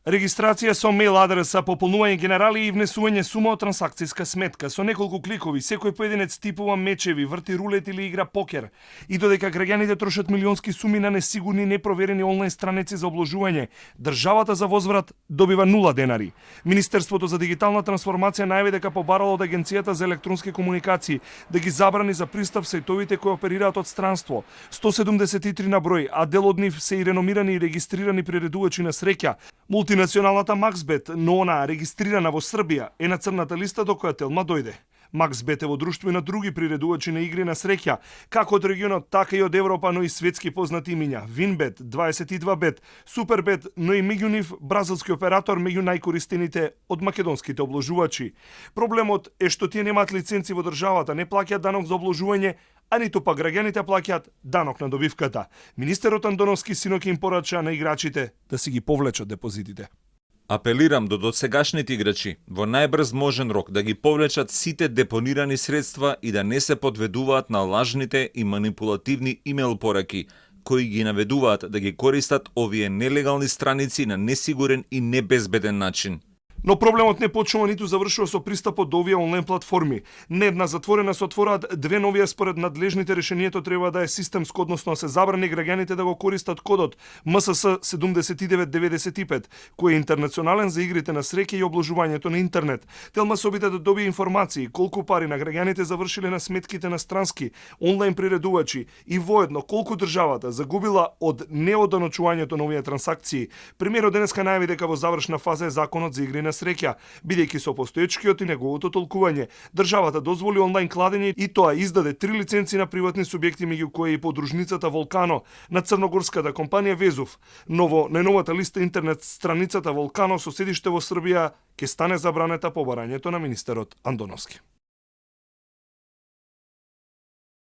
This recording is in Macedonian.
Регистрација со мејл адреса, пополнување генерали и внесување сума од трансакцијска сметка. Со неколку кликови секој поединец типува мечеви, врти рулет или игра покер. И додека граѓаните трошат милионски суми на несигурни, непроверени онлайн страници за обложување, државата за возврат добива 0 денари. Министерството за дигитална трансформација најави дека побарало од Агенцијата за електронски комуникации да ги забрани за пристап сајтовите кои оперираат од странство. 173 на број, а дел од нив се и реномирани и регистрирани приредувачи на среќа. Мултинационалната Максбет, но она регистрирана во Србија, е на црната листа до која Телма дојде. Максбет е во друштво и на други приредувачи на игри на среќа, како од регионот, така и од Европа, но и светски познати имиња. Винбет, 22бет, Супербет, но и меѓу нив бразилски оператор меѓу најкористените од македонските обложувачи. Проблемот е што тие немаат лиценци во државата, не плаќаат данок за обложување, а ниту па граѓаните плаќаат данок на добивката. Министерот Андоновски синоќ им порача на играчите да си ги повлечат депозитите. Апелирам до досегашните играчи во најбрз можен рок да ги повлечат сите депонирани средства и да не се подведуваат на лажните и манипулативни имейл пораки кои ги наведуваат да ги користат овие нелегални страници на несигурен и небезбеден начин. Но проблемот не почнува ниту завршува со пристапот до овие онлайн платформи. Не една затворена се отвораат две новија според надлежните решението треба да е системско, односно се забрани граѓаните да го користат кодот МСС 7995, кој е интернационален за игрите на среќа и обложувањето на интернет. Телма се обида да добие информации колку пари на граѓаните завршиле на сметките на странски онлайн приредувачи и воедно колку државата загубила од неоданочувањето на овие трансакции. Премиерот денеска најави дека во завршна фаза е законот за игри на среќа, бидејќи со постоечкиот и неговото толкување, државата дозволи онлайн кладење и тоа издаде 3 лиценци на приватни субјекти, меѓу кои и подружницата Волкано на црногорската компанија Везув. Но најновата листа интернет страницата Волкано со седиште во Србија ќе стане забранета по барањето на министерот Андоновски.